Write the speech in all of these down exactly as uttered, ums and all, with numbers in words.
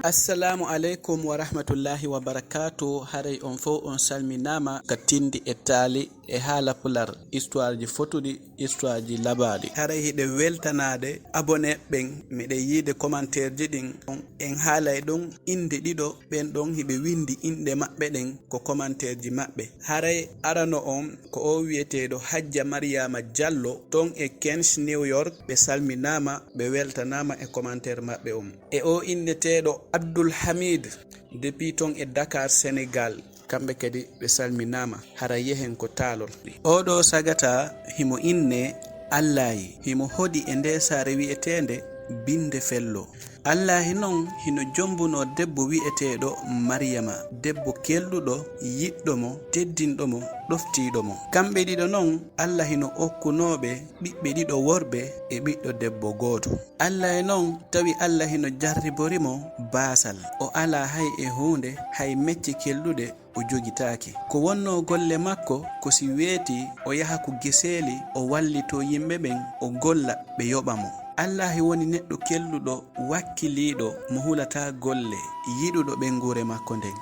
Assalamu aleykum wa rahmatullahi wa barakaatu. Haray on fow on salminaama ka tinndi e taali e haala pular, histoire ji fotuɗi, histoire ji labaaɗi. Haray hiɗe weltanaade abonné ɓen, miɗe yiide commentaire ji ɗin. En haalay ɗon innde ɗiɗo, ɓen ɗon hiɓe winndi inɗe maɓɓe ɗen ko commentaire ji maɓɓe. Haray arano on ko o wi'eteeɗo Hajja Mariama Jallo, ton e Queens, New York, ɓe salminaama, ɓe weltanaama e commentaire maɓɓe on. E o inneteeɗo Abdul Hamid, depuis ton e Dakar, Sénégal, kamɓe kadi ɓe salminaama, hara yehen ko taalol. Oɗo sagata himo inne Allahi, himo hoɗi e nde saare wi'eteende Binde Fello. Allahi non hino jombunoo debbo wi'eteeɗo Mariyama, debbo kelɗuɗo, yiɗɗo mo, teddinɗo mo, ɗoftiiɗo mo. Kamɓe ɗiɗo non, Allah hino okkunooɓe ɓiɓɓe ɗiɗo worɓe e ɓiɗɗo debbo gooto. Allahi non, tawi Allah hino jarribori mo baasal. O alaa hay e huunde, hay mecce kelɗuɗe o jogitaake. Ko wonnoo golle makko ko si weeti o yaha ko geseeli, o wallitoo yimɓe ɓen, o golla, ɓe yoɓa mo. Allahi woni neɗɗo kelɗuɗo, wakkiliiɗo, mo hulataa golle, yiɗuɗo ɓeynguure makko nden.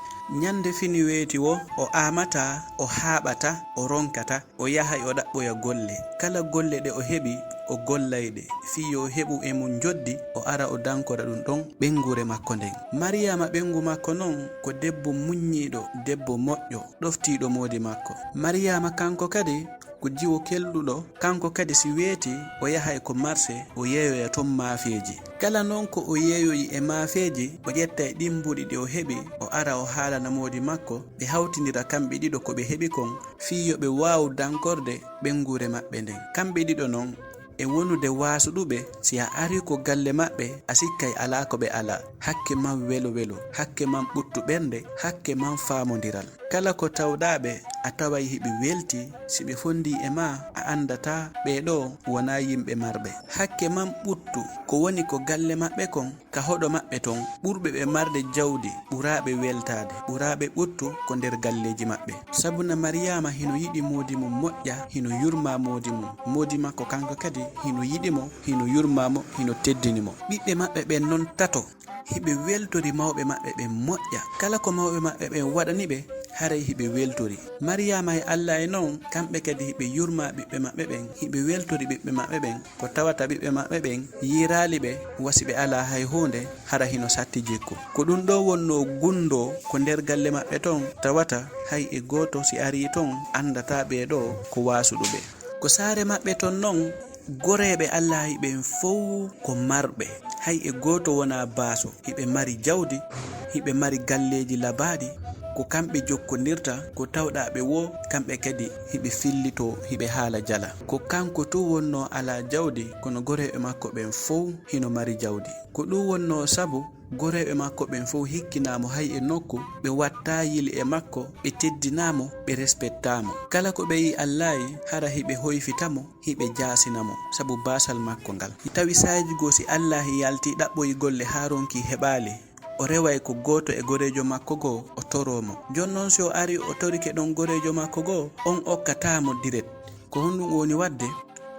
Ñande fini weeti woo, o aamataa, o haaɓataa, o ronkataa, o yahay o ɗaɓɓoya golle. Kala golle ɗe o heɓi, o gollay ɗe, fii yo o heɓu e mun njoddi, o ara o dankora ɗun ɗon ɓeynguure makko nden. Mariyama ɓeyngu makko non ko debbo muññiiɗo, debbo moƴƴo, ɗoftiiɗo moodi makko. Mariyama kanko kadi ko jiwo kelɗuɗo, kanko kadi si weeti, o yahay ko marse, o yeeyoya ton maafeeji. Kala non ko o yeeyoyi e maafeeji, o ƴettay ɗin mbuuɗi ɗi o heɓi, o ara o haalana moodi makko, ɓe hawtindira kamɓe ɗiɗo ko ɓe heɓi kon, fii yo ɓe waawu dankorde ɓeynguure maɓɓe nden. Kamɓe ɗiɗo non, e wonude waasuɗuɓe, si a arii ko galle maɓɓe, a sikkay alaa ko ɓe alaa. Hakke man welo welo, hakke man ɓuttu ɓernde, hakke man faamondiral. Kala ko tawɗaa ɓe, a taway hiɓe weltii, si ɓe fondii e maa, a anndataa ɓee ɗoo wonaa yimɓe marɓe. Hakke man ɓuttu, ko woni ko galle maɓɓe kon, ka hoɗo maɓɓe ton, ɓurɓe ɓe marde jawdi, ɓuraaɓe weltaade, ɓuraaɓe ɓuttu ko nder galleeji maɓɓe. Sabuna Mariyama hino yiɗi moodi mum moƴƴa, hino yurmaa moodi mum. Moodi makko kanko kadi hino yiɗi mo, hino yurmaa mo, hino teddini mo. Ɓiɓɓe maɓɓe ɓen non tato, hiɓe weltori mawɓe maɓɓe ɓen moƴƴa. Kala ko mawɓe maɓɓe ɓen waɗani ɓe, haray hiɓe weltori. Mariyama e Alla e non, kamɓe kadi hiɓe yurmaa ɓiɓɓe maɓɓe ɓen, hiɓe weltori ɓiɓɓe maɓɓe ɓen. Ko tawata ɓiɓɓe maɓɓe ɓen yiiraali ɓe, wa si ɓe alaa hay huunde, hara hino satti jikku. Ko ɗun ɗoo wonnoo gunndoo ko nder galle maɓɓe ton, tawata hay e gooto si arii ton anndataa ɓee ɗoo ko waasuɗuɓe. Ko saare maɓɓe ton non, goreeɓe Allaahi ɓen fow ko marɓe, hay e gooto wonaa baaso. Hiɓe mari jawdi, hiɓe mari galleeji labaaɗi, ko kamɓe jokkondirta, ko tawɗaa ɓe woo, kamɓe kadi hiɓe fillitoo, hiɓe haala jala. Ko kanko tun wonnoo alaa jawdi, kono goreeɓe makko ɓen fow hino mari jawdi. Ko ɗun wonnoo sabu goreeɓe makko ɓen fow hikkinaa mo hay e nokku, ɓe wattaa yili e makko, ɓe teddinaa mo, ɓe respettaa mo. Kala ko ɓe yi'i Allaahi, hara hiɓe hoyfita mo, hiɓe jaasina mo, sabu baasal makko ngal. Tawi saa'iiji goo si Allaahi yaltii ɗaɓɓoyi golle haa ronki heɓaali, o reway ko gooto e goreejo makko goo, o toroo mo. Jooni non si o arii o torike ɗon goreejo makko goo, on okkataa mo direct. Ko honɗun o woni waɗde?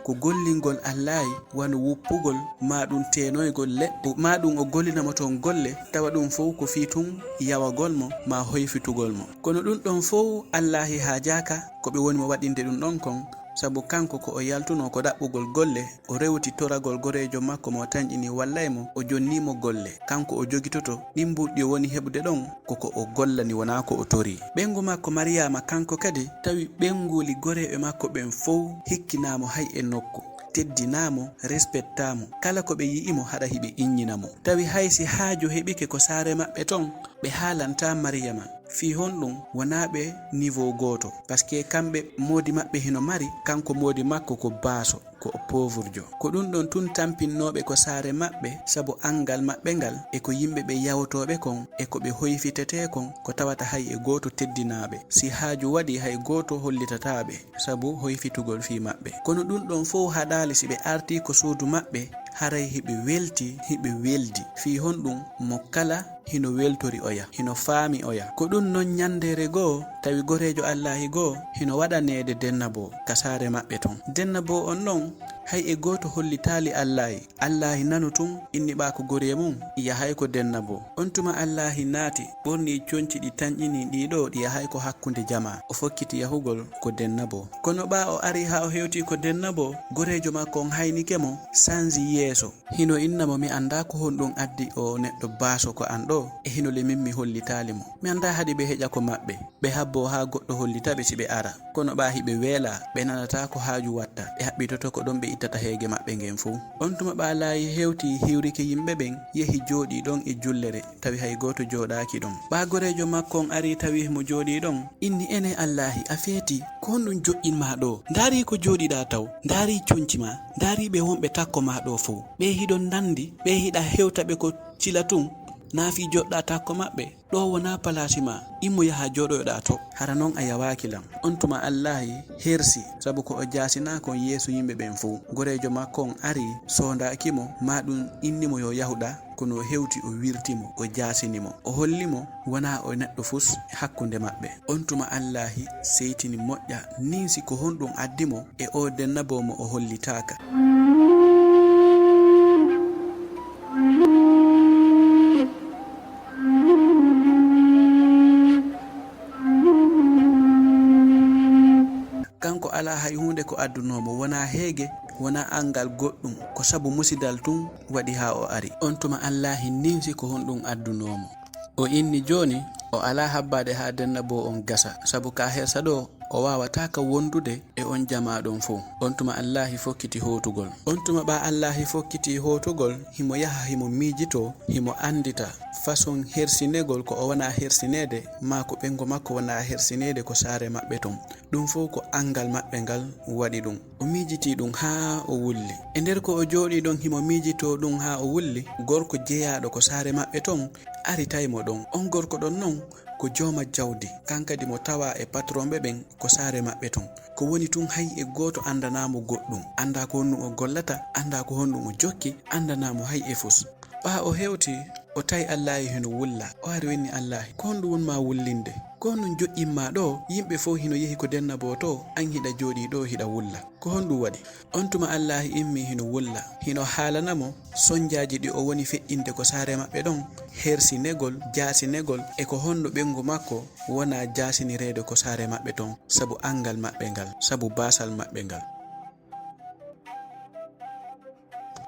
Ko gollingol Allaahi, wano wuppugol, maa ɗun teenoygol leɗɗe, maa ɗun o gollina mo ton golle, tawa ɗun fow ko fii tun yawagol mo, maa hoyfitugol mo. Kono ɗun ɗon fow Allaahi haajaaka ko ɓe woni mo waɗinde ɗun ɗon kon, sabu kanko ko o yaltunoo ko ɗaɓɓugol golle, o rewti toragol goreejo makko mo tanƴinii wallay mo, o jonnii mo golle. Kanko o jogitoto ɗin mbuuɗi o woni heɓude ɗon, ko ko o gollani, wonaa ko o torii. Ɓeyngu makko Mariyaama kanko kadi tawi ɓeynguuli goreeɓe makko ɓen fow hikkinaa mo hay e nokku, teddinaa mo, respettaa mo. Kala ko ɓe yi'i mo, haɗa hiɓe iññina mo. Tawi hay si haaju heɓike ko saare maɓɓe ton, ɓe haalantaa Mariyaama. Fii honɗun? Wonaa ɓe niveau gooto. Parce que kamɓe moodi maɓɓe hino mari, kanko moodi makko ko baaso, ko o pauvrejo. Ko ɗun ɗon tun tampinnooɓe ko saare maɓɓe, sabu anngal maɓɓe ngal, e ko yimɓe ɓe yawotooɓe kon, e ko ɓe hoyfitetee kon, ko tawata hay e gooto teddinaa ɓe. Si haaju waɗii, hay gooto hollitataa ɓe, sabu hoyfitugol fii maɓɓe. Kono ɗun ɗon fow haɗaali si ɓe artii ko suudu maɓɓe, haray hiɓe weltii, hiɓe weldi. Fii honɗun? Mo kala hino weltori oya, hino faami oya. Ko ɗun non ñandeere goo, tawi goreejo Allaahi goo hino waɗaneede dennaboo ka saare maɓɓe ton. Dennaboo on non, Hay e gooto hollitaali Allaahi. Allaahi nanu tun, inni ɓaa ko goree mun, yahay ko dennaboo. On tuma Allaahi naati, ɓornii conci ɗi tanƴinii ɗii ɗoo, ɗi yahay ko hakkunde jamaa. O fokkiti yahugol ko dennaboo. Kono ɓaa o arii haa o hewtii ko dennaboo, goreejo makko on haynike mo, sanji yeeso. Hino inna mo, "Mi anndaa ko honɗun addi oo neɗɗo baaso ko an ɗoo, e hino le min mi hollitaali mo. Mi anndaa hade ɓe heƴa ko maɓɓe, ɓe habboo haa goɗɗo hollita ɓe si ɓe ara. Kono ɓaa hiɓe weelaa, ɓe nanataa ko haaju watta, ɓe haɓɓitoto ko ɗon ɓe ittata heege maɓɓe ngen fow." On tuma ɓaa Allaahi hewtii hiwrike yimɓe ɓen, yehi jooɗii ɗon e jullere, tawi hay gooto jooɗaaki ɗon. Ɓaa goreejo makko on arii tawi himo jooɗii ɗon, inni, "Enee Allaahi, a feetii, ko honɗun joƴƴin maa ɗoo? Ndaarii ko jooɗiɗaa taw, ndaarii conci maa, ndaarii ɓe wonɓe takko maa ɗoo fow. Ɓee hiɗon nandi, ɓee hiɗa hewta ɓe ko cila tun, naa fii jooɗoɗaa takko maɓɓe? Ɗoo wonaa palaasi maa, immo yahaa jooɗoyoɗaa to. Hara non a yawaaki lan." On tuma Allaahi hersi, sabu ko o jaasinaa kon yeeso yimɓe ɓen fow. Goreejo makko on arii, soondaaki mo, maa ɗun inni mo yo yahuɗaa, kono o hewti o wirti mo, o jaasini mo. O holli mo wonaa o neɗɗo fus hakkunde maɓɓe. On tuma Allaahi seytini moƴƴa, ninsi ko honɗun addi mo e oo dennaboo mo o hollitaaka. Kanko alaa hay huunde ko addunoo mo, wonaa heege, wonaa anngal goɗɗun, ko sabu musidal tun waɗi haa o ari. On tuma Allaahi ninsi ko honɗun addunoo mo. O inni jooni, o alaa habbaade haa dennaboo on gasa, sabu ka hersa ɗoo, o waawataa ka wondude e on jamaa ɗon fow. On tuma Allaahi fokkiti hootugol. On tuma ɓaa Allaahi fokkiti hootugol, himo yaha himo miijitoo, himo anndita façon hersinegol ko o wonaa hersineede, maa ko ɓeyngu makko wonaa hersineede ko saare maɓɓe ton. Ɗun fow ko anngal maɓɓe ngal waɗi ɗun. O miijitii ɗun haa o wulli. E nder ko o jooɗii ɗon himo miijitoo ɗun haa o wulli, gorko jeyaaɗo ko saare maɓɓe ton ari tawi mo ɗon. On gorko ɗon non ko jooma jawdi, kan kadi mo tawaa e patronɓe ɓen ko saare maɓɓe ton. Ko woni tun hay e gooto anndanaa mo goɗɗun, anndaa ko honɗun o gollata, anndaa ko honɗun o jokki, anndanaa mo hay e fus. Ɓaa o hewti, o tawi Allaahi hino wulla. O ari o inni Allaahi, "Ko honɗun woni maa wullinde? Ko honɗun joƴƴin maa ɗoo? Yimɓe fow hino yehi ko dennaboo too, an hiɗa jooɗii ɗoo hiɗa wulla. Ko honɗun waɗi?" On tuma Allaahi immii hino wulla, hino haalana mo sonjaaji ɗi o woni feƴƴinde ko saare maɓɓe ɗon, hersinegol, jaasinegol, e ko honno ɓeyngu makko wonaa jaasinireede ko saare maɓɓe ton, sabu anngal maɓɓe ngal, sabu baasal maɓɓe ngal.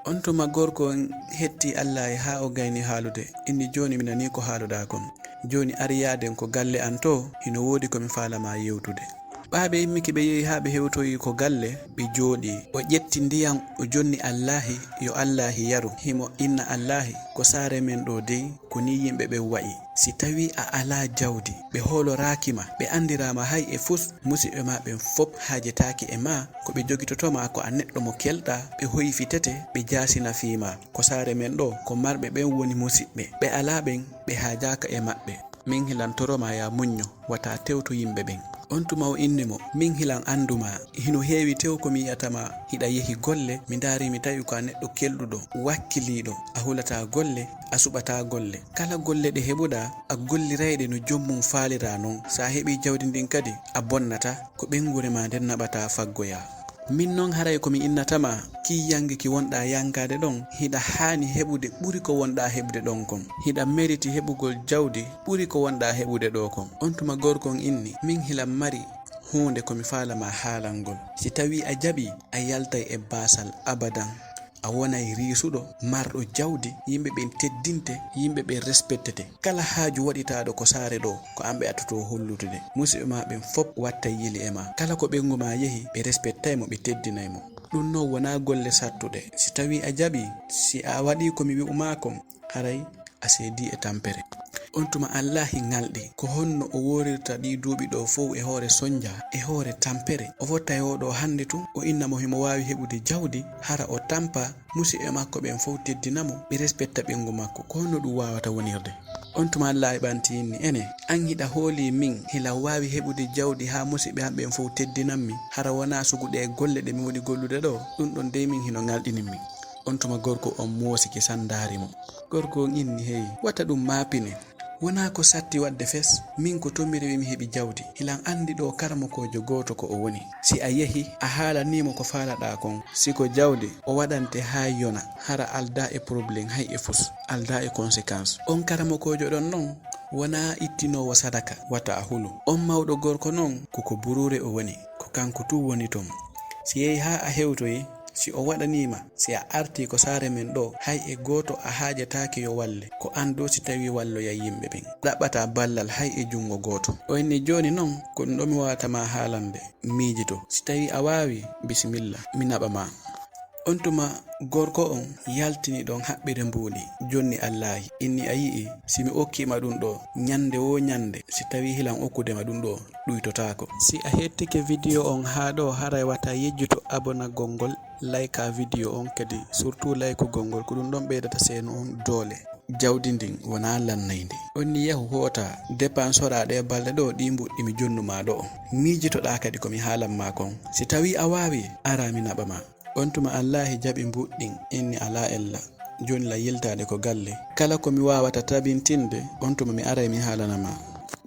On tuma gorko on hetti Allaahi haa o gayni haalude, inni, "Jooni mi nanii ko haaluɗaa kon. Jooni ar yaaden ko galle an too, hino woodi ko mi faala maa yewtude." Ɓaa ɓe immike ɓe yehi haa ɓe hewtoyi ko galle, ɓe jooɗii. O ƴetti ndiyan, o jonni Allaahi, yo Allaahi yaru. Himo inna Allaahi, "Ko saare men ɗoo dey, ko nii yimɓe ɓen wa'i. Si tawii a alaa jawdi, ɓe hooloraaki ma, ɓe anndiraama hay e fus, musiɓɓe maa ɓen fow haajetaake e maa, ko ɓe jogitoto maa ko a neɗɗo mo kelɗaa, ɓe hoyfitete, ɓe jaasina fii maa. Ko saare men ɗoo, ko marɓe ɓen woni musiɓɓe, ɓe alaa ɓen, ɓe haajaaka e maɓɓe. Min hilan toro maa yaa muñño, wata tewtu yimɓe ɓen." On tuma o inni mo, "Min hilan anndu maa, hino heewi tew ko mi yi'ata maa, hiɗa yehi golle, mi ndaari mi tawi ko a neɗɗo kelɗuɗo, wakkiliiɗo, a hulataa golle, a suɓataa golle. Kala golle ɗe heɓuɗaa, a golliray ɗe no joom mum faaliraa non. Si a heɓii jawdi ndin kadi, a bonnataa, ko ɓeynguure maa nden naɓataa faggoyaa. Min non haray ko mi innata maa, kii yannge ki wonɗaa yanngaade ɗon, hiɗa haani heɓude ɓuri ko wonɗaa heɓude ɗon kon. Hiɗa meriti heɓugol jawdi ɓuri ko wonɗaa heɓude ɗoo kon." On tuma gorko on inni, "Min hilan mari huunde ko mi faala maa haalangol. Si tawii a jaɓii, a yaltay e baasal abadan. A wonay riisuɗo, marɗo jawdi, yimɓe ɓen teddinte, yimɓe ɓen respektete. Kala haaju waɗitaaɗo ko saare ɗoo, ko an ɓe attotoo hollutude. Musiɓɓe maa ɓen fow wattay yili e maa. Kala ko ɓeyngu maa yehi, ɓe respektay mo, ɓe teddinay mo. Ɗun non wonaa golle sattuɗe. Si tawii a jaɓii, si a waɗii ko mi wi'u maa kon, haray a seedii e tampere." On tuma Allaahi ŋalɗi, ko honno o woorirta ɗii duuɓi ɗoo fow e hoore sonjaa, e hoore tampere. O fottay oo ɗoo hannde tun, o inna mo himo waawi heɓude jawdi, hara o tampa, musiɓɓe makko ɓen fow teddina mo, ɓe respekta ɓeyngu makko. Ko honno ɗun waawata wonirde? On tuma Allaahi ɓanti inni, "Ene, an hiɗa hoolii min, hilan waawi heɓude jawdi haa musiɓɓe an ɓen fow teddinan mi, hara wonaa sugu ɗee golle ɗe mi woni gollude ɗoo? Ɗun ɗon dey min hino ŋalɗini min." On tuma gorko on moosike sandaari mo. Gorko on inni, "Hey, wata ɗun maapine. Wonaa ko satti waɗde fes, min ko to mi rewi mi heɓi jawdi. Hilan anndi ɗo karamokoojo gooto ko o woni. Si a yehi, a haalanii mo ko faalaɗaa kon. Si ko jawdi, o waɗante haa yona, hara aldaa e problème hay e fus, aldaa e conséquence. On karamokoojo ɗon non, wonaa ittinoowo sadaka, wata a hulu. On mawɗo gorko non, ko ko buruure o woni, ko kanko tun woni ton. Si yehi haa a hewtoyi, si o waɗanii ma, si a artii ko saare men ɗo, hay e gooto a haajataake yo walle, ko an dow si tawii walloyay yimɓe ɓen. Ɗaɓɓataa ballal hay e junngo gooto. O inni, jooni non, ko ɗum ɗo mi waawata ma haalande, miijito. Si tawii a waawii, bisimilla, mi naɓa ma. On tuma gorko on yaltini ɗon haɓɓire mbuuɗi, jonni Allaahi, inni, a yi'ii, si mi okkii ma ɗum ɗo, ñannde woo ñannde, si tawii hilan okkude ma ɗum ɗo, ɗuytotaako. Si a hettike video on haa ɗo, haray wata yejjuto abonagol ngol, layka video on kadi, surtout laykugol ngol, ko ɗum ɗon ɓeydata seenu on doole. Jawdi ndin wonaa lannayndi. On ni yahu hoota, dépense hoɗaa ɗee balɗe ɗo, ɗii mbuuɗi mi jonnu ma ɗo. Miijitoɗaa kadi ko mi haalan ma kon. Si tawii a waawii, araa mi naɓa ma. On tuma Allaahi jaɓi mbuuɗi ɗin, inni, alaa ella. Jooni la yiltaade ko galle. Kala ko mi waawata tabintinde, on tuma mi aray mi haalana ma.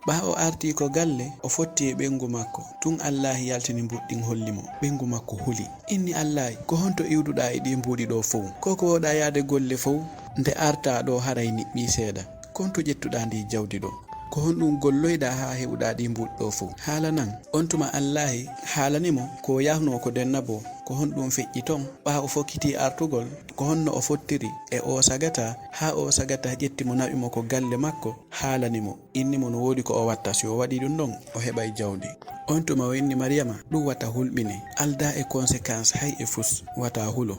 Ɓaa o artii ko galle, o fotti e ɓeyngu makko. Tun Allaahi yaltini mbuuɗi ɗin holli mo. Ɓeyngu makko huli. Inni Allaahi, ko honto iwduɗaa e ɗii mbuuɗi ɗo fow? Ko ko wooɗaa yaade golle fow? Nde artaa ɗo haray niɓɓii seeɗa. Ko honto ƴettuɗaa ndii jawdi ɗo? Ko honɗum golloyɗaa haa heɓuɗaa ɗii mbuuɗi ɗo fow? Haalanan. On tuma Allaahi haalani mo ko o yahnoo ko denna bo, ko honɗum feƴƴi ton. Ɓaa o fokkitii artugol, ko honno o fottiri e oo sagata, haa oo sagata ƴetti mo naɓi mo ko galle makko, haalani mo, inni mo no woodi ko o watta, si o waɗii ɗum ɗon, o heɓay jawdi. On tuma o inni Mariyama, ɗum wata hulɓine, aldaa e conséquence hay e fus, wata hulo.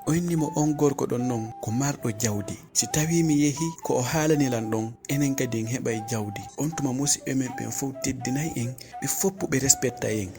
O inni mo, on gorko ɗon non ko marɗo jawdi. Si tawii mi yehi ko o haalani lan ɗon, enen kadi en heɓay jawdi. On tuma musiɓɓe men ɓen fow teddinay en, ɓe foppu ɓe respectay en.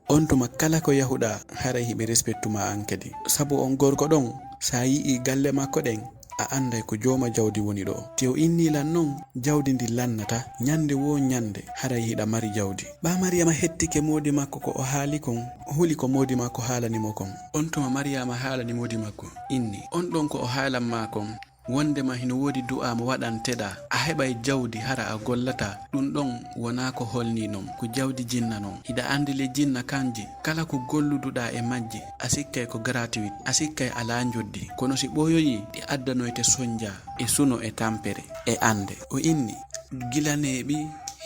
On tuma kala ko yahuɗaa, haray hiɓe respectu ma an kadi. Sabu on gorko ɗon, sa yi'ii galle makko ɗen, a anday ko jooma jawdi woni ɗo. Te o inni lan non, jawdi ndi lannata, ñande woo ñande, haray hiɗa mari jawdi. Ɓaa Mariyama hettike moodi makko ko o haali kon, huli ko moodi makko haalani mo kon. On tuma Mariyama haalani moodi makko, inni, on ɗon ko o haalan ma kon, wondema hino woodi du'aa mo waɗanteɗaa, a heɓay jawdi hara a gollataa, ɗum ɗon wonaa ko holnii non, ko jawdi jinna non. Hiɗa andi le jinna kanji, kala ko golluduɗaa e majji, a sikkay ko gratuit, a sikkay alaa njoddi. Kono si ɓooyoyii, ɗi addanoyte sonjaa e suno e tampere e ande. O inni, gila neeɓi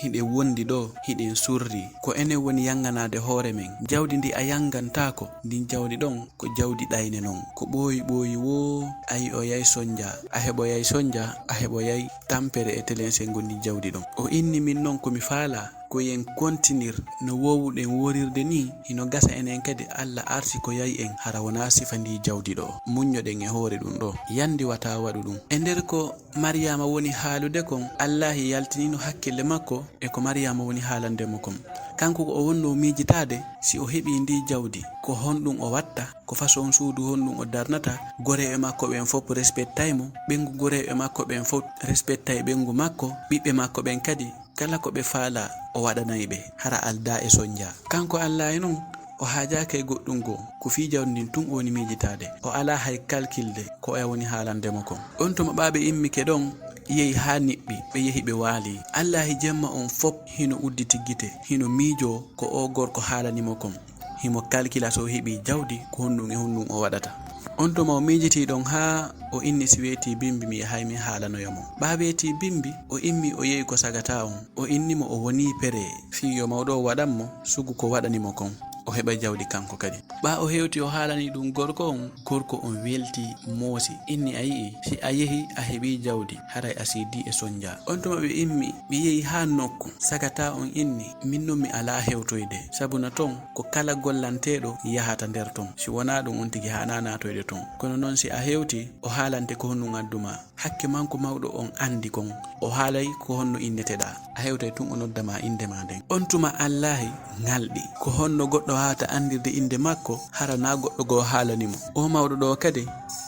hiɗen wondi ɗo, hiɗen surri. Ko enen woni yanganaade hoore men. Jawdi ndi a yangantaako, ndin jawdi ɗon ko jawdi ɗayne non. Ko ɓooyi ɓooyi woo, a yi'oyay sonja, a heɓoyay sonja, a heɓoyay tampere e telense ngon ndin jawdi ɗon. O inni min non ko mi faalaa, ko yen kontinir no woowuɗen worirde nii, hino gasa enen kadi Alla arsikoyay en, hara wonaa sifa ndii jawdi ɗo. Muññoɗen e hoore ɗum ɗo. Yandi wata waɗu ɗum. E nder ko Mariyama woni haalude kon, Allaahi yaltinino hakkille makko e ko Mariyama woni haalande mo kon. Kanko ko o wonnoo miijitaade si o heɓii ndii jawdi, ko honɗum o watta, ko façon suudu honɗum o darnata, goreeɓe makko ɓen fof respectay mo, ɓeyngu goreeɓe makko ɓen fof respectay ɓeyngu makko, ɓiɓɓe makko ɓen kadi, kala ko ɓe faalaa, o waɗanay ɓe, hara aldaa e sonjaa. Kanko Allaahi non, o haajaaka e goɗɗum goo, ko fii jawdi ndin tun o woni miijitaade. O alaa hay kalkilde ko oya woni haalande mo kon. On tuma ɓaa ɓe immike ɗon, yehi haa niɓɓi, ɓe yehi ɓe waali. Allaahi jemma on fop hino udditi gite, hino miijoo ko oo gorko haalani mo kon. Himo kalkila so o heɓii jawdi, ko honɗum e honɗum o waɗata. On tuma o miijitii ɗon haa o inni si weetii bimbi mi yahay mi haalanoya mo. Ɓaa weetii bimbi, o immi o yehi ko sagata on. O inni mo o wonii pere fii yo mawɗo o waɗan mo sugu ko waɗani mo kon. O heɓa jawdi kanko kadi. Ɓaa o hewti o haalani ɗum gorko on, gorko on welti moosi. Inni a yi'i, si a yehi a heɓii jawdi, haray a siidii e sonjaa. On tuma ɓe immi, ɓe yehi haa nokku. Sagata on inni, min non mi alaa hewtoyde. Sabuna ton, ko kala gollanteeɗo yahata nder ton. Si wonaa ɗum on tigi haanaa naatoyde ton. Kono non si a hewti, o haalante ko honɗum addu ma. Hakke manko mawɗo on andi kon, o haalay ko honno inneteɗaa, a hewtay tun o nodda ma innde ma nden. On tuma Allaahi ŋalɗi, ko honno goɗɗo waawata andirde innde makko, hara naa goɗɗo goo haalani mo. O mawɗo ɗoo kadi,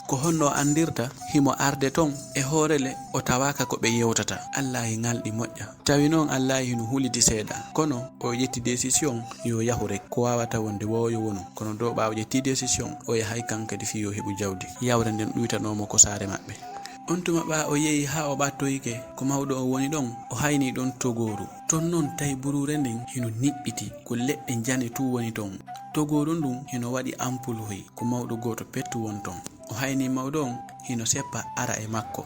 ko honno o andirta, himo arde ton, e hoore le, o tawaaka ko ɓe yewtata. Allaahi ŋalɗi moƴƴa. Tawi non Allaahi hino huliti seeɗa, kono o ƴetti décision yo yahu rek, ko waawata wonde woo yo wonu, kono dow ɓaawo ƴetti décision, o yahay kan kadi fii yo heɓu jawdi. Yawre nden ɗuytanoo mo ko saare maɓɓe. On tuma ɓaa o yehi haa o ɓattoyike, ko mawɗo on woni ɗon, o hayni ɗon togooru. Ton non tawi buruure nden hino niɓɓiti, ko leɗɗe njane tun woni ton. Togooru ndun hino waɗi ampuluhi, ko mawɗo gooto pettu won ton. O hayni mawɗo on hino seppa ara e makko.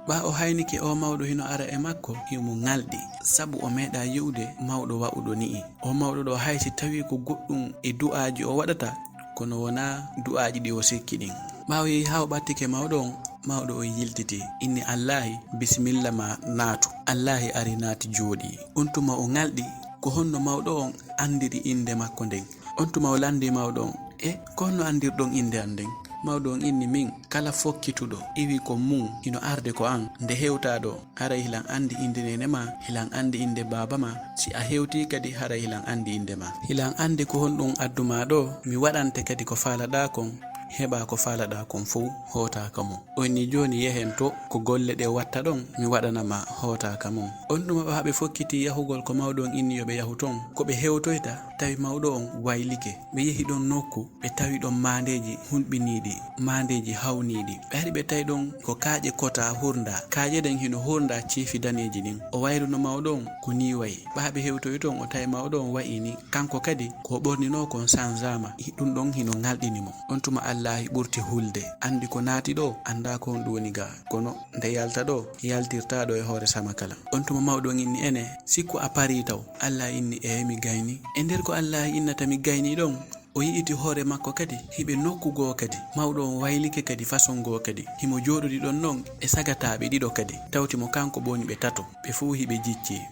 Ɓaa o haynike o mawɗo hino ara e makko, himo ŋalɗi, sabu o meeɗaa yi'ude mawɗo wa'uɗo ni'i. O mawɗo ɗoo hay si tawii ko goɗɗun e du'aaji o waɗata, kono wonaa du'aaji ɗi o sikki ɗin. Ɓaa o yehi haa o ɓattike mawɗo on, mawɗo on yiltiti, inni: "Allaahi, bisimilla ma, naatu." Allaahi ari naati jooɗii. On tuma o ŋalɗi, ko honno mawɗo on anndiri innde makko nden. On tuma o lanndii mawɗo on: "E, ko honno anndirɗon innde an nden?" Mawɗo on inni: "Min, kala fokkituɗo iwi ko mun, hino arde ko an, nde hewtaa ɗoo, haray hilan anndi innde neene ma, hilan anndi innde baaba ma, si a hewtii kadi, haray hilan anndi innde ma. Hilan anndi ko honɗun addu maa ɗoo, mi waɗante kadi ko faalaɗaa kon, heɓaa ko faalaɗaa kon fow, hootaa ka mun." O inni: "Jooni yehen to, ko golle ɗe watta ɗon, mi waɗana ma, hootaa ka mun." On tuma ɓaa ɓe fokkiti yahugol ko mawɗo on inni yo ɓe yahu ton, ko ɓe hewtoyta, tawi mawɗo on waylike. Ɓe yehi ɗon nokku, ɓe tawi ɗon maandeeji hulɓiniiɗi, maandeeji hawniiɗi. Ɓe ari ɓe tawi ɗon ko kaaƴe kota hurndaa. Kaaƴe ɗen hino hurndaa ciifi daneeji ɗin. O wayruno mawɗo on ko nii wayi. Ɓaa ɓe hewtoyi ton, o tawi mawɗo on wayi ni. Kanko kadi ko o ɓorninoo kon sanzaama. Ɗun ɗon hino ŋalɗini mo. On tuma Allaahi ɓurti hulde. Anndi ko naati ɗoo, anndaa ko honɗun woni gaa. Kono nde yalta ɗoo, yaltirtaa ɗoo e hoore sama kala. On tuma mawɗo on inni: "Ene, sikku a parii taw?" Allaahi inni: "Ee, mi gayni." E nder ko Allaahi innata mi gayni ɗon, o yi'iti hoore makko kadi, hiɓe nokku goo kadi. Mawɗo on waylike kadi façon goo kadi. Himo jooɗodi ɗon non e sagataaɓe ɗiɗo kadi. Tawti mo kanko ɓe woni ɓe tato, ɓe fow hiɓe jiccii.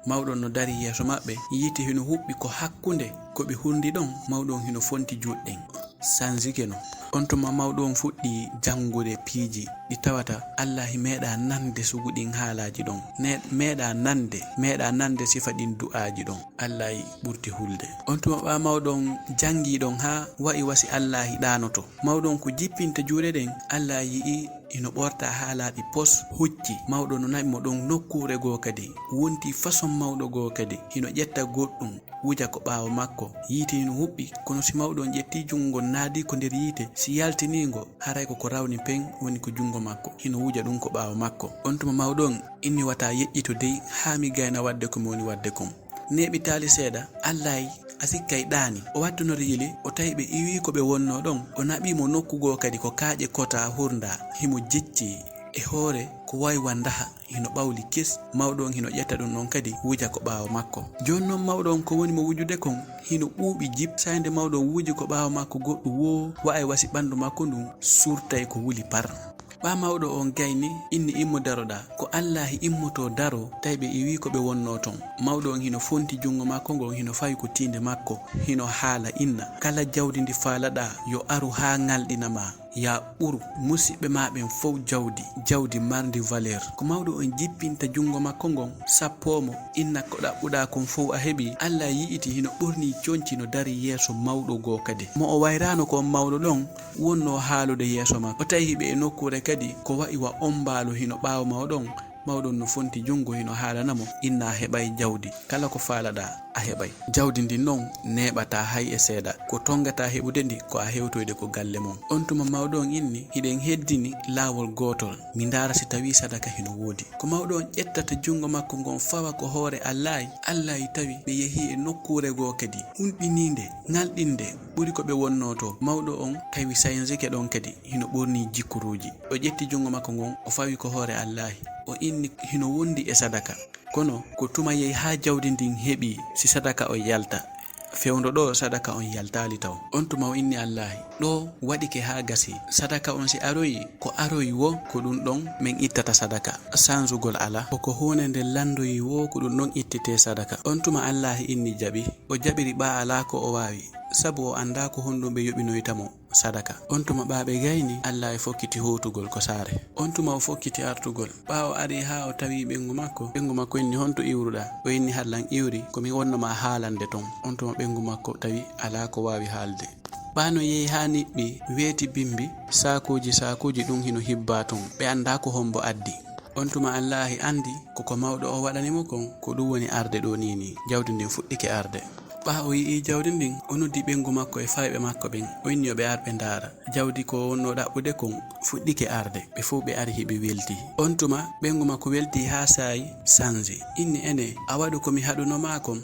Mawɗo on no darii yeeso maɓɓe, yi'iti hino huɓɓi ko hakkunde ko ɓe hurndi ɗon, mawɗo on hino fonti juuɗe ɗen. Sanzike non. On tuma mawɗo on fuɗɗii janngude piiji ɗi tawata Allaahi meeɗaa nande sugu ɗin haalaaji ɗon. Ne-, meeɗaa nande, meeɗaa nande sifa ɗin du'aaji ɗon. Allaahi ɓurti hulde. On tuma ɓaa mawɗo on janngii ɗon haa wa'i wa si Allaahi ɗaanoto. Mawɗo on ko jippinta juuɗe ɗen, Allaahi yi'i hino ɓorta haalaaɓi pos hucci. Mawɗo no naɓi mo ɗon nokkuure goo kadi. Wonti façon mawɗo goo kadi. Hino ƴetta goɗɗun, wuja ko ɓaawo makko. Yiite hino huɓɓi, kono si mawɗo on ƴetti junngo naadi ko nder yiite, si yaltinii ngo, haray ko ko rawni pen woni ko junngo makko. Hino wuja ɗun ko ɓaawo makko. On tuma mawɗo on inni: "Wata yeƴƴito dey, haa mi gayna waɗde ko mi woni waɗde kon." Neeɓitaali seeɗa, Allaahi a sikkay ɗaani. O wattunori yili, o tawi ɓe iwii ko ɓe wonnoo ɗon. O naɓii mo nokku goo kadi ko kaaƴe kota hurndaa. Himo jecci e hoore ko wayi wa ndaha, hino ɓawli kes. Mawɗo on hino ƴetta ɗun ɗon kadi, wuja ko ɓaawo makko. Jooni non mawɗo on ko woni mo wujude kon, hino ɓuuɓi jip. Saa'i nde mawɗo on wuji ko ɓaawo makko goɗɗun woo, wa'ay wa si ɓanndu makko ndun surtay ko wuli par. Ɓaa mawɗo on gayni, inni: "Immo daroɗaa." Ko Allaahi immotoo daroo, tawi ɓe iwii ko ɓe wonnoo ton. Mawɗo on hino fonti junngo makko ngon, hino fawi ko tiinde makko, hino haala inna: "Kala jawdi ndi faalaɗaa, yo aru haa ŋalɗina maa. Yaa ɓuru musiɓɓe maa ɓen fow jawdi, jawdi marndi valeur." Ko mawɗo on jippinta junngo makko ngon, sappoo mo, inna: "Ko ɗaɓɓuɗaa kon fow a heɓii." Allaahi yi'iti hino ɓornii conci no darii yeeso mawɗo goo kadi. Mo o wayraano ko on mawɗo ɗon, wonnoo haalude yeeso makko. O tawi hiɓe e nokkuure kadi ko wa'i wa ombaalu hino ɓaawo mawɗo on. Mawɗo on no fonti junngo hino haalana mo: "Inna a heɓay jawdi. Kala ko faalaɗaa a heɓay. Jawdi ndin non neeɓataa hay e seeɗa. Ko tonngataa heɓude ndi ko a hewtoyde ko galle mon." On tuma mawɗo on inni: "Hiɗen heddini laawol gootol. Mi ndaara si tawii sadaka hino woodi." Ko mawɗo on ƴettata junngo makko ngon fawa ko hoore Allaahi, Allaahi tawi ɓe yehii e nokkuure goo kadi hulɓiniinde, ŋalɗinnde ɓuri ko ɓe wonnoo to. Mawɗo on tawi saynzike ɗon kadi hino ɓornii jikkuruuji. O ƴetti junngo makko ngon, o fawi ko hoore Allaahi. O inni hino wondi e sadaka. Kono ko tuma yehi haa jawdi ndin heɓii si sadaka on yalta. Fewndo ɗoo sadaka on yaltaali taw. On tuma o inni Allaahi: "Ɗoo waɗike haa gasii. Sadaka on si aroyi, ko aroyi woo, ko ɗun ɗon men ittata sadaka. Sanzugol alaa. Ko ko huunde nde lanndoyi woo, ko ɗun ɗon ittetee sadaka." On tuma Allaahi inni jaɓi. O jaɓiri ɓaa alaa ko o waawi, sabu o anndaa ko honɗun ɓe yoɓinoyta mo sadaka. On tuma ɓaa ɓe gayni, Allaahi fokkiti hootugol ko saare. On tuma o fokkiti artugol. Ɓaa o ari haa o tawi ɓeyngu makko, ɓeyngu makko inni: "Honto iwruɗaa?" O inni: "Hallan iwri, ko mi wonno maa haalande ton." On tuma ɓeyngu makko tawi alaa ko waawi haalde. Ɓaa no yehi haa niɓɓi, weeti bimbi, saakuuji saakuuji ɗun hino hibbaa ton. Ɓe anndaa ko hombo addi. On tuma Allaahi anndi ko ko mawɗo o waɗani mo kon, ko ɗun woni arde ɗoo nii nii. Jawdi ndin fuɗɗike arde. Ɓaa o yi'ii jawdi ndin, o noddi ɓeyngu makko e fayɓe makko ɓen, o inni yo ɓe ar ɓe ndaara. Jawdi ko wonnoo ɗaɓɓude kon fuɗɗike arde, ɓe fow ɓe ari hiɓe weltii. On tuma ɓeyngu makko weltii haa saayi sanji, inni, "Enee, a waɗu ko mi haɗuno maa kon?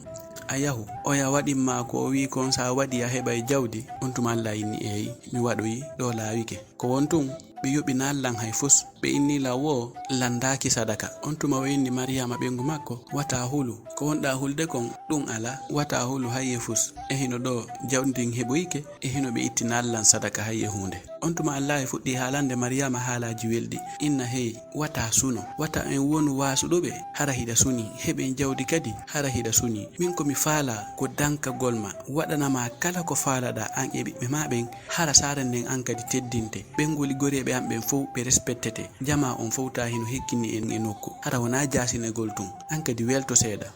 A yahu, oya waɗin maa ko o wi'i kon, si a waɗii a heɓay jawdi." On tuma Alla inni, "Eey, mi waɗoyi, ɗoo laawike." Ko won tun, ɓe yoɓinaali lan hay fus. Ɓe inni lan woo lan ndaaki sadaka. On tuma o inni Mariyama ɓeyngu makko, "Wata hulu. Ko wonɗaa hulde kon, ɗun alaa. Wata hulu hay e fus. E hino ɗoo jawdi ndin heɓoyike, e hino ɓe ittinaali lan sadaka hay e huunde." On tuma Allaahi fuɗɗi haalande Mariyama haalaaji welɗi. Inna, "Hey, wata suno. Wata en wonu waasuɗuɓe, hara hiɗa sunii. Heɓen jawdi kadi, hara hiɗa sunii. Min ko mi faalaa ko dankagol ma, waɗana ma kala ko faalaɗaa an e ɓiɓɓe maa ɓen, hara saare nden an kadi teddinte. Ɓeyngu goreeɓe an ɓen fow ɓe respektete. Jamaa on fow taa hino hekkini en e nokku. Hara wonaa jaasinegol tun. An kadi welto seeɗa.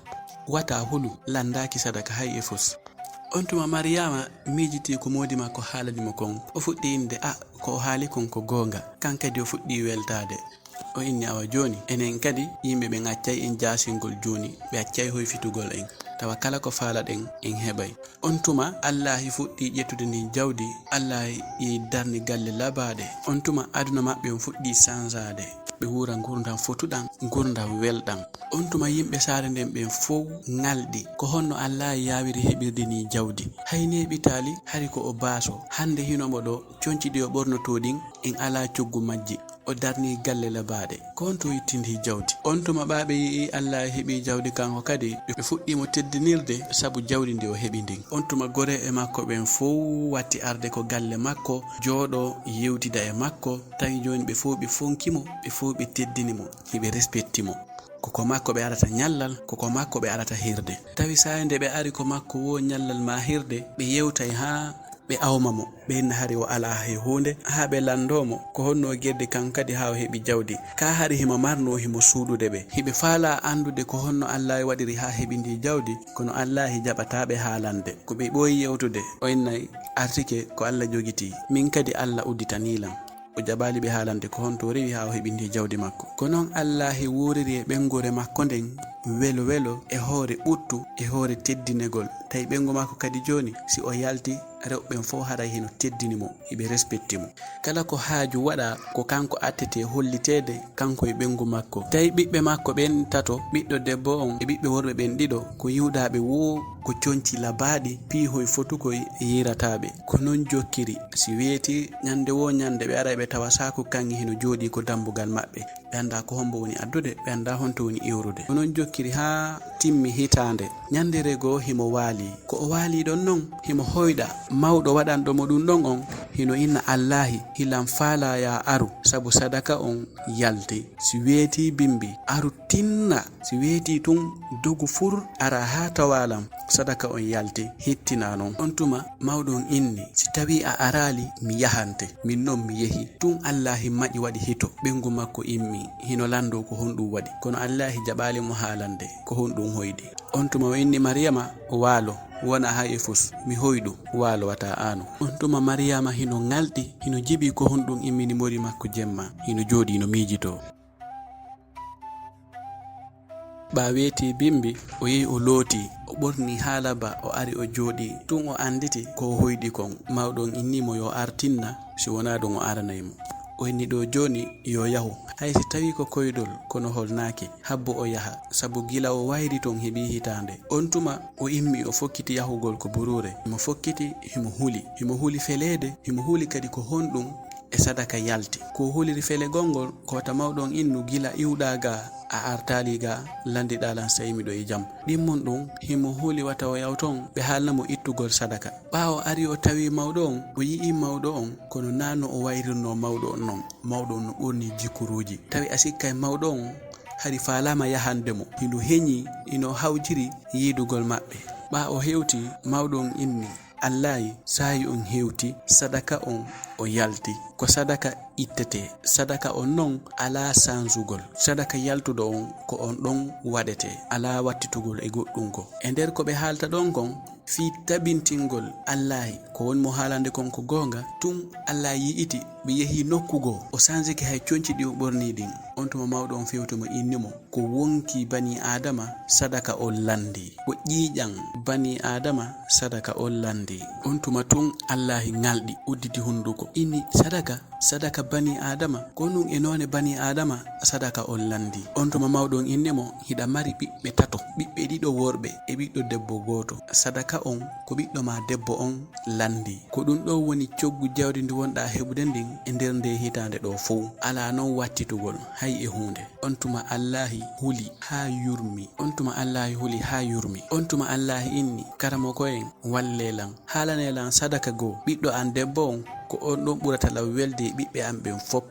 Wata hulu, lan ndaaki sadaka hay e fus." On tuma Mariyama miijitii ko moodi makko haalani mo kon. O fuɗɗi innde, "A, ko o haali kon ko goonga." Kan kadi o fuɗɗi weltaade. O inni, "Awa jooni, enen kadi yimɓe ɓen accay en jaasingol jooni, ɓe accay hoyfitugol en. Tawa kala ko faalaɗen, en heɓay." On tuma, Allaahi fuɗɗi ƴettude ndin jawdi, Allaahi yehi darni galle labaaɗe. On tuma, aduna maɓɓe on fuɗɗi sansaade. Ɓe wuura ngurndan fotuɗan, ngurndan welɗan. On tuma, yimɓe saare nden ɓen fow ŋalɗi. Ko honno Allaahi yaawiri heɓirde nii jawdi? Hay neeɓitaali, hari ko o baaso. Hannde hino mo ɗoo, conci ɗi o ɓornotoo ɗin, en alaa coggu majji. O darni galle labaaɗe. Ko honto o ittindi jawdi? On tuma ɓaa ɓe yi'i Alla e heɓi jawdi kanko kadi, ɓe fuɗɗi mo teddinirde sabu jawdi ndi o heɓi ndin. On tuma goreeɓe makko ɓen fow watti arde ko galle makko, jooɗoo, yewtida e makko. Tawi jooni ɓe fow ɓe fonki mo, ɓe fow ɓe teddini mo, hiɓe respecti mo. Ko ko makko ɓe arata ñallal, ko ko makko ɓe arata hirde. Tawi saa'i nde ɓe ari ko makko woo ñallal maa hirde, ɓe yewtay haa ɓe awma mo, ɓe inna hari o alaa hay huunde, haa ɓe lanndoo mo ko honno o geddi kan kadi haa o heɓi jawdi. Kaa hari himo marnoo himo suuɗude ɓe. Hiɓe faalaa anndude ko honno Allaahi waɗiri haa heɓi ndii jawdi, kono Allaahi jaɓataa ɓe haalande. Ko ɓe ɓooyi yewtude, o innay, "Artike ko Alla jogitii, min kadi Alla udditanii lan." O jaɓaali ɓe haalande ko honto o rewi haa o heɓi ndii jawdi makko. Ko non Allaahi wuuriri e ɓeynguure makko nden welo welo e hoore ɓuttu e hoore teddinegol. Tawi ɓeyngu makko kadi jooni, si o yalti, rewɓe ɓen fow haray hino teddini mo, hiɓe respecti mo. Kala ko haaju waɗaa, ko kanko attetee holliteede, kanko e ɓeyngu makko. Tawi ɓiɓɓe makko ɓen tato, ɓiɗɗo debbo on e ɓiɓɓe worɓe ɓen ɗiɗo, ko yi'uɗaa ɓe woo ko conci labaaɗi, piihoy fotukoy yiirataaɓe. Ko non jokkiri, si weetii ñannde woo ñannde ɓe aray ɓe tawa saaku kaŋŋe hino jooɗii ko dammbugal maɓɓe. Ɓe anndaa ko hombo woni addude, ɓe anndaa honto woni iwrude. Ko non jokkiri haa timmi hitaande. Ñannde regoo himo waalii. Ko o waalii ɗon non, himo hoyɗa. Mawɗo waɗanɗo mo ɗun ɗon on, hino inna, "Allaahi, hilan faalaa yaa aru, sabu sadaka on yalti. Si weetii bimbi, aru tinna. Si weetii tun, dogu fur, ara haa tawaa lan. Sadaka on yalti, hittinaa non." On tuma, mawɗo on inni, "Si tawii a araali, mi yahante. Min non mi yehi." Tun Allaahi maƴi waɗi hito, ɓeyngu makko immi, hino lanndoo ko honɗun waɗi. Kono Allaahi jaɓaali mo haalande ko honɗun hoyɗi. On tuma o inni Mariyama, "Waalo, wona hay e fus, mi hoyɗu, waalo wata aanu." On tuma Mariyama hino ŋalɗi, hino jiɓi ko honɗun immini moodi makko jemma, hino jooɗii no miijitoo. Ɓaa weetii bimbi, o yehi o lootii, o ɓornii haalaba, o ari o jooɗii. Tun o annditi ko o hoyɗi kon. Mawɗo on inni mo yo ar tinna, si wonaa ɗun o aranay mo. O inni ɗoo jooni yo yahu, hay si tawii ko koyɗol, kono holnaaki, habbo o yaha, sabu gila o wayri ton heɓii hitaande. On tuma o immi o fokkiti yahugol ko buruure. Himo fokkiti, himo huli. Himo huli feleede, himo huli kadi ko honɗun e sadaka yalti. Ko huliri felegol ngol, ko wata mawɗo on innu gila iwɗaa gaa a artaali gaa, lanndiɗaa lan sey miɗo e jam. Ɗimmun ɗun, himo huli wata o yaw ton, ɓe haalna mo ittugol sadaka. Ɓaawo ari o tawi mawɗo on, o yi'i mawɗo on, kono naa no o wayrirnoo mawɗo on non. Mawɗo on no ɓornii jikkuruuji. Tawi a sikkay mawɗo on, hari faalaama yahande mo. Hino heñi, hino hawjiri yiidugol maɓɓe. Ɓaa o hewti, mawɗo on inni, "Allaahi, saa'i on hewti, sadaka on o yalti. Ko sadaka ittetee. Sadaka on non alaa sansugol. Sadaka yaltuɗo on ko on ɗon waɗetee. Alaa wattitugol e goɗɗum ko. E nder ko ɓe haalta ɗon kon, fii tabintingol Allaahi, ko woni mo haalande kon ko goonga, tun Allaahi yi'iti ɓe yehi nokku goo, o sansike hay conci ɗi o ɓornii ɗin. On tuma mawɗo on fewti mo, inni mo, ko wonkii banii Aadama sadaka on lanndii. Ko ƴiiƴan banii Aadama sadaka on lanndii. On tuma tun Allaahi ŋalɗi, udditi hunduko, inni, sadaka, sadaka banii Aadama, ko nun e noone banii Aadama sadaka on lanndii. On tuma mawɗo on inni mo, hiɗa mari ɓiɓɓe tato, ɓiɓɓe ɗiɗo worɓe e ɓiɗɗo debbo gooto. Sadaka on ko ɓiɗɗo maa debbo on lanndii. Ko ɗum ɗoo woni coggu jawdi ndi wonɗaa heɓude ndin e nder ndee hitaande ɗoo fow. Alaa non wattitugol hay e huunde. On tuma Allaahi huli haa yurmi. On tuma Allaahi huli haa yurmi. On tuma Allaahi inni, karamoko en, wallee lan. Haalanee lan sadaka goo. Ɓiɗɗo an debbo on, ko on ɗon ɓurata lan welde e ɓiɓɓe an ɓen fop.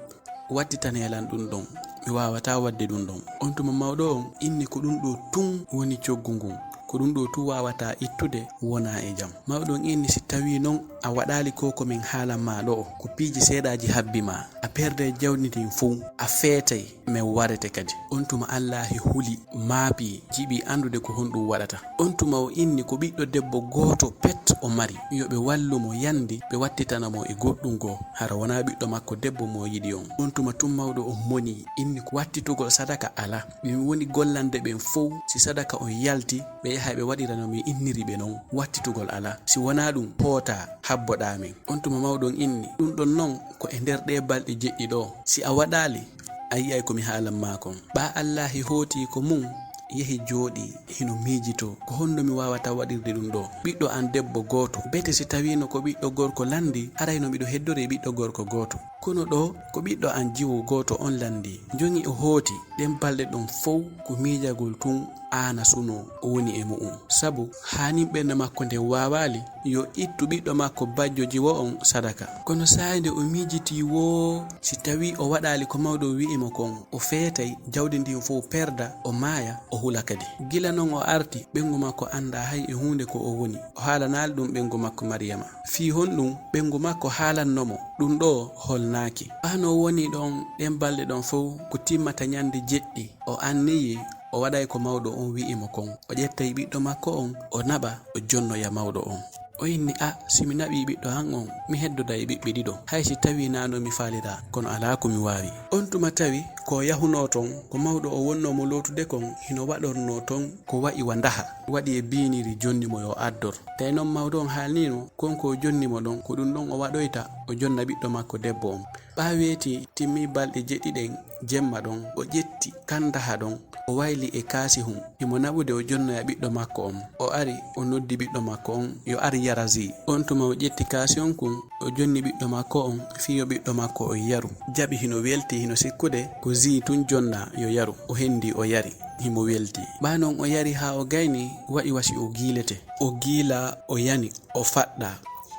Wattitanee lan ɗum ɗon. Mi waawataa waɗde ɗum ɗon. On tuma mawɗo on inni, ko ɗum ɗoo tun woni coggu ngun. Ko ɗum ɗoo tun waawataa ittude wonaa e jam. Mawɗo on inni, si tawii non a waɗaali ko ko min haalan maa ɗoo, ko piiji seeɗaaji habbi maa. A perdee jawdi ndin fow. A feetay. Men warete kadi. On tuma Allaahi huli, maapii, jiɓii anndude ko honɗum waɗata. On tuma o inni ko ɓiɗɗo debbo gooto pet o mari, yo ɓe wallu mo yandi, ɓe wattitana mo e goɗɗum goo, hara wonaa ɓiɗɗo makko debbo mo yiɗi on. On tuma tun mawɗo on moni, inni ko wattitugol sadaka alaa. Ɓe woni gollande ɓen fow, si sadaka on yalti, ɓe yaha ɓe waɗira no mi inniri ɓe non, wattitugol alaa. Si wonaa ɗum, hootaa, habboɗaa men. On tuma mawɗo on inni, ɗum ɗon non ko e nder ɗee balɗe jeɗɗi ɗoo. Si a waɗaali, a yi'ay ko mi haalan maa kon. Ɓaa Allaahi hooti ko mun, yehi jooɗii, hino miijitoo, ko honno mi waawata waɗirde ɗum ɗoo? Ɓiɗɗo an debbo gooto, bete si tawiino ko ɓiɗɗo gorko lanndii, haray no miɗo heddori e ɓiɗɗo gorko gooto. Kono ɗoo, ko ɓiɗɗo an jiwo gooto on lanndii. Jooni o hooti, ɗen balɗe ɗon fow ko miijagol tun aana sunoo o woni e mu'un. Sabu haa nin ɓernde makko nden waawaali, yo ittu ɓiɗɗo makko bajjo jiwo on sadaka. Kono saa'i nde o miijitii woo, si tawii o waɗaali ko mawɗo on wi'i mo kon, o feetay, jawdi ndin fow perda, o maaya, o hula kadi. Gila non o arti, ɓeyngu makko anndaa hay e huunde ko o woni. O haalanaali ɗum ɓeyngu makko Mariyama. Fii honɗum ɓeyngu makko haalanno mo ɗum ɗoo holnaaki. Ɓaa no o woni ɗon ɗen balɗe ɗon fow, ko timmata ɲande jeɗɗi, o anniyii o waɗay ko mawɗo on wi'i mo kon. O ƴettay ɓiɗɗo makko on, o naɓa, o jonnoya mawɗo on. O inni, a, si mi naɓii ɓiɗɗo an on, mi heddoday e ɓiɓɓe ɗiɗo, hay si tawii naa no mi faaliraa, kono alaa ko mi waawi. On tuma tawi ko o yahunoo ton, ko mawɗo o wonnoo mo lootude kon, hino waɗornoo ton ko wa'i wa ndaha, waɗi e biiniri jonni mo yo addor. Tawi non mawɗo on haalniino kon ko o jonni mo ɗon, ko ɗum ɗon o waɗoyta, o jonna ɓiɗɗo makko debbo on. Ɓaa weeti timmi balɗe jeɗɗi ɗen, jemma ɗon, o ƴetti kan ndaha ɗon, o wayli e kaasihun, himo naɓude o jonnoya ɓiɗɗo makko on. O ari, o noddi ɓiɗɗo makko on, yo ar yara zii. On tuma o ƴetti kaasihun kun, o jonni ɓiɗɗo makko on, fii yo ɓiɗɗo makko on yaru. Jaɓi hino welti, hino sikkude ko zii tun jonnaa yo yaru. O hendi, o yari, himo welti. Ɓaa non o yari haa o gayni, waɗi wa si o giilete. O giila, o yani, o faɗɗa.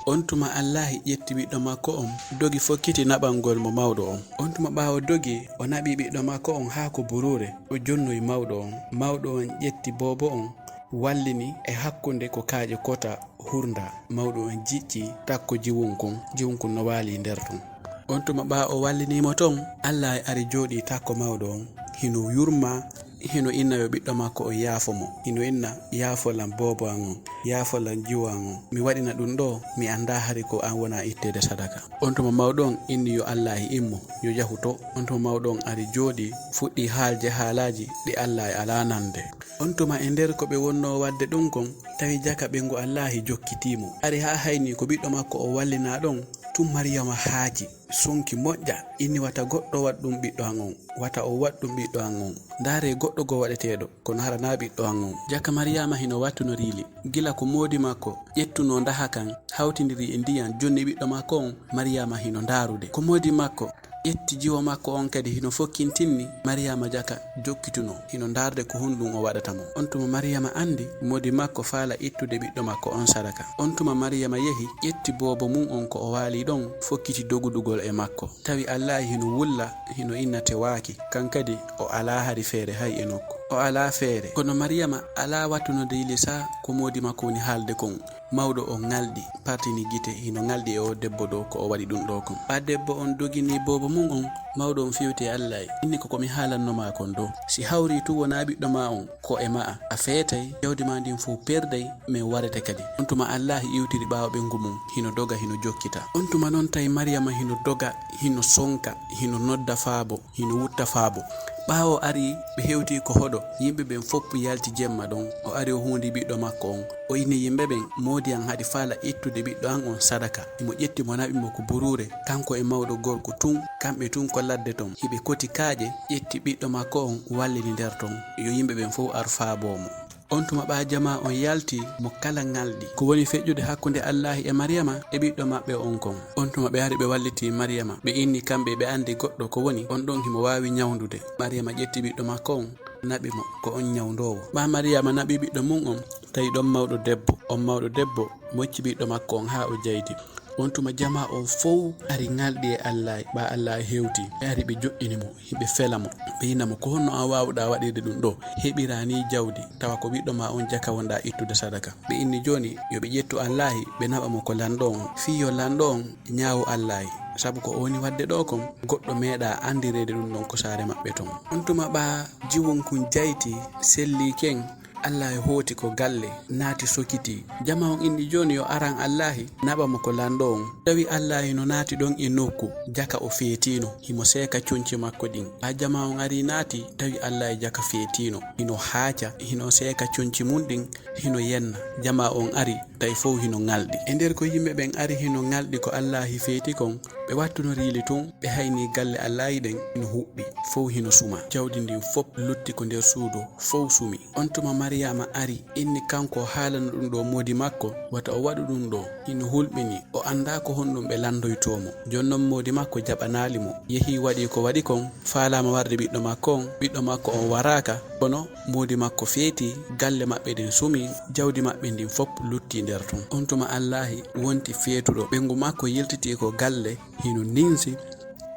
On tuma Allaahi ƴetti ɓiɗɗo makko on, dogi fokkiti naɓangol mo mawɗo on. On tuma ɓaawo dogi, o naɓi ɓiɗɗo makko on haa ko buruure, o jonnoyi mawɗo on. Mawɗo on ƴetti boobo on, wallini e hakkunde ko kaaƴe kota hurnda. Mawɗo on jicci takko jiwun kun, jiwun kun no waali nder tun. On tuma ɓaa o wallinii mo ton, Allaahi ari jooɗii takko mawɗo on, hino yurma, hino inna yo ɓiɗɗo makko on yaafo mo. Hino inna, yaafo lan boobo an on, yaafo lan jiwo an on. Mi waɗina ɗum ɗoo, mi anndaa hari ko an wona itteede sadaka. On tuma mawɗo on inni yo Allaahi immo, yo yahu to. On tuma mawɗo on ari jooɗii, fuɗɗii haalde haalaaji ɗi Allaahi alaa nande. On tuma e nder ko ɓe wonnoo waɗde ɗum kon, tawi jaka ɓeyngu Allaahi jokkitii mo. Ari haa haynii ko ɓiɗɗo makko o wallinaa ɗon, tun Mariyama haaji, sonki moƴƴa, inni wata goɗɗo waɗ ɗum ɓiɗɗo an on, wata o waɗ ɗum ɓiɗɗo an on. Ndaaree goɗɗo goo waɗeteeɗo, kono hara naa ɓiɗɗo an on. Jaka Mariyama hino wattunorii li, gila ko moodi makko ƴettunoo ndaha kan, hawtindiri e ndiyan, jonni ɓiɗɗo makko on, Mariyama hino ndaarude. Ko moodi makko ƴetti jiwo makko on kadi hino fokkintinni Mariyama jaka jokkitunoo, hino ndaarde ko honɗum o waɗata mo. On tuma Mariyama anndi moodi makko faala ittude ɓiɗɗo makko on sadaka. On tuma Mariyama yehi, ƴetti boobo mun on ko o waalii ɗon, fokkiti dogudugol e makko. Tawi Allaahi hino wulla, hino inna tewaaki, kan kadi o alaa hari feere hay e nokku. O alaa feere. Kono Mariyama alaa wattuno deylisa ko moodi makko woni haalde kon. Mawɗo on ŋalɗi, partini gite, hino ŋalɗi e o debbo ɗo ko o waɗi ɗum ɗo kon. Ɓaa debbo on dogini boobo mum on, mawɗo on fewti e Alla, inni: "Ko ko mi haalanno maa kon ɗo. Si hawri tun wonaa ɓiɗɗo maa on, ko e ma'a. A feetay, jawdi maa ndin fow perday, men warete kadi." On tuma Alla iwtiri ɓaawo ɓeyngu mum, hino doga, hino jokkita. On tuma non tawi Mariyama hino doga, hino sonka, hino nodda faabo, hino wutta faabo. Ɓaawo ari, ɓe hewti ko hoɗo, yimɓe ɓen fow yalti jemma ɗon. O ari, o huundi ɓiɗɗo makko on. O inni yimɓe ɓen: "Moodi an haɗi faala ittude ɓiɗɗo an on sadaka." Himo ƴetti mo, naɓi mo ko buruure, kanko e mawɗo gorko tun, kamɓe tun ko ladde ton. Hiɓe koti kaaƴe, ƴetti ɓiɗɗo makko on, wallini nder ton. Yo yimɓe ɓen fow ar faaboo mo. On tuma ɓaa jamaa on yalti, mo kala ŋalɗi. Ko woni feƴƴude hakkunde Allaahi e Mariyama e ɓiɗɗo maɓɓe on kon? On tuma ɓe ari, ɓe walliti Mariyama. Ɓe inni kamɓe ɓe andi goɗɗo ko woni on ɗon, himo waawi ɲawndude. Mariyama ƴetti ɓiɗɗo makko on, naɓi mo, ko on ɲawndoowo. Ɓaa Mariyama naɓi ɓiɗɗo mum on, tawi ɗon mawɗo debbo. On mawɗo debbo mocci ɓiɗɗo makko on haa o jaydi. On tuma jamaa on fow ari ŋalɗi e Allaahi, ɓaa Allaahi hewti. Ɓe ari, ɓe joɗɗini mo, hiɓe fela mo. Ɓe inna mo: "Ko honno an waawuɗaa waɗirde ɗum ɗo? Heɓiraa nii jawdi, tawa ko ɓiɗɗo maa on jaka wonɗaa ittude sadaka." Ɓe inni jooni yo ɓe ƴettu Allaahi, ɓe naɓa mo ko lanɗo on, fii yo lanɗo on ɲaawu Allaahi, sabu ko o woni waɗde ɗo kon, goɗɗo meeɗaa anndireede ɗum ɗon ko saare maɓɓe ton. On tuma ɓaa jiwonkun jayti, sellii ken, Allaahi hooti ko galle, naati sokitii. Jamaa on inni jooni yo aran Allaahi, naɓa mo ko lanɗo on. Tawi Allaahi no naati ɗon e nokku, jaka o feetiino, himo seeka conci makko ɗin. Ɓaa jamaa on ari naati, tawi Allaahi jaka feetiino, hino haaca, hino seeka conci mum ɗin, hino yenna. Jamaa on ari, tawi fow hino ŋalɗi. E nder ko yimɓe ɓen ari hino ŋalɗi ko Allaahi feeti kon, ɓe wattuno riili tun, ɓe hayni galle Allaahi ɗen hino huɓɓi, fow hino suma. Jawdi ndin fow lutti ko nder suudu, fow sumi. On tuma Mariyama ari, inni kanko o haalano ɗum ɗo moodi makko, wata o waɗu ɗum ɗo. Hino hulɓini, o anndaa ko honɗum ɓe lanndoytoo mo. Jooni non moodi makko jaɓanaali mo. Yehi waɗi ko waɗi kon, faalaama warde ɓiɗɗo makko on. Ɓiɗɗo makko on waraaka, kono moodi makko feeti, galle maɓɓe ɗen sumi, jawdi maɓɓe ndin fow lutti nder ton. On tuma Allaahi wonti feetuɗo. Ɓeyngu makko yiltiti ko galle, hino ninsi,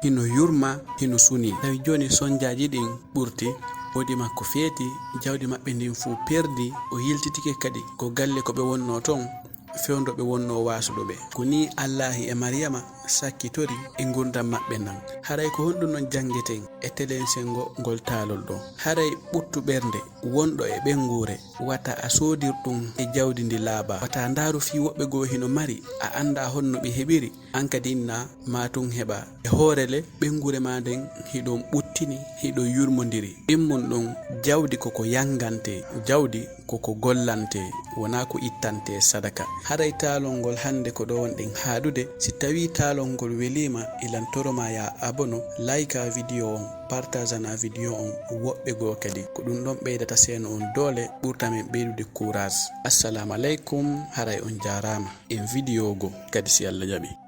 hino yurma, hino suni. Tawi jooni sonjaaji ɗin ɓurti, moodi makko feeti, jawdi maɓɓe ndin fow perdi, o yiltitike kadi ko galle ko ɓe wonnoo ton, fewndo ɓe wonnoo waasuɗo ɓe. Ko nii Allaahi e Mariyama sakkitori e ngurndan maɓɓe ndan. Haray ko honɗum non janngeten e telensel ngo ngol taalol ɗo? Haray ɓuttu ɓernde wonɗo e ɓeynguure, wata a soodir ɗum e jawdi ndi laaɓaa. Wata a ndaaru fii woɓɓe goo hino mari, a anndaa honno ɓe heɓiri, an kadi inna maa tun heɓaa. E hoore le, ɓeynguure maa nden hiɗon ɓuttini, hiɗon yurmondiri. Ɗimmun ɗum, jawdi ko ko yanngantee, jawdi ko ko gollantee, wonaa ko ittantee sadaka. Haray taalol ngol hannde ko ɗo wonɗen haaɗude. Si tawii taalol ngol weliima, ilan toromaa yo a abono, laykaa video on, partageanaa video on woɓɓe goo kadi. Ko ɗum ɗon ɓeydata seeno on doole, ɓurta men ɓeydude courage. Assalamu aleykum, haray on jaaraama. En video goo kadi si Alla jaɓii.